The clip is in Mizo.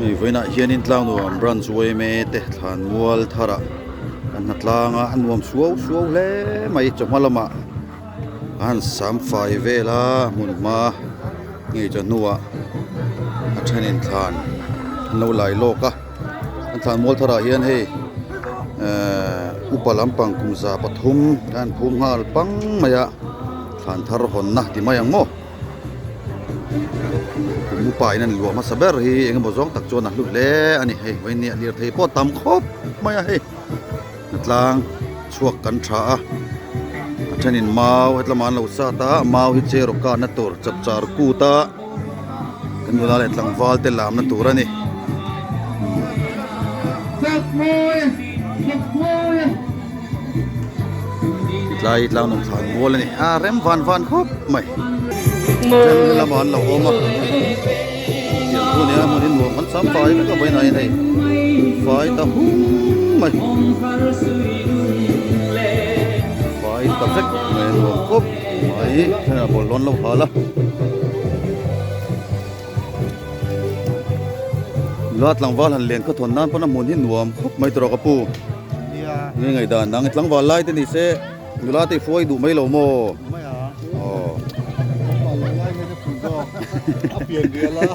Hei vawiinah hianin Tlangnuam branch yma te thlan mual tharah an hna tlang a a nuam suau suau hle mai chawhma lamah a han sam fai vel a hmun hma ngei chawhnuah a thenin thlan an lo lai lawk a an thlan mual tharah hian hei ehh upa lampang kum 300 a han phum nghal pang mai a thlan thar hawnna ti mai ang maw. Kum upa in an luah hmasa ber hi eng emaw zawng tak chuan a hlu hle a ni hei vawiin nia lirthei pawh tam khawp mai a hei tlang chhuak kan tha a a thenin mau hetlama an lo sat a mau hi chair aw kahna tur chapchar kut a kan nula leh tlangval te lamna tur a ni. Tlai tlang nawm thlan mual a ni a rem van van khawp mai then helamah an lo awm a tiang thu nia hmun hi nuam kan sam fai vek a vawiinah hian hei fai ta hung mai fai ta vek mai nuam khawp mai thenah bawlhhlawh an lo hal a. Nula tlangval han len khaw thawn nan pawn a hmun hi nuam khawp mai tawh ka pu. Nge ngaihdan nang tlangval lai te ni se nula te i hruai duh mai lo maw? Mai a. Aw. Tlangval lai hian a phu zawk. A pian rial a.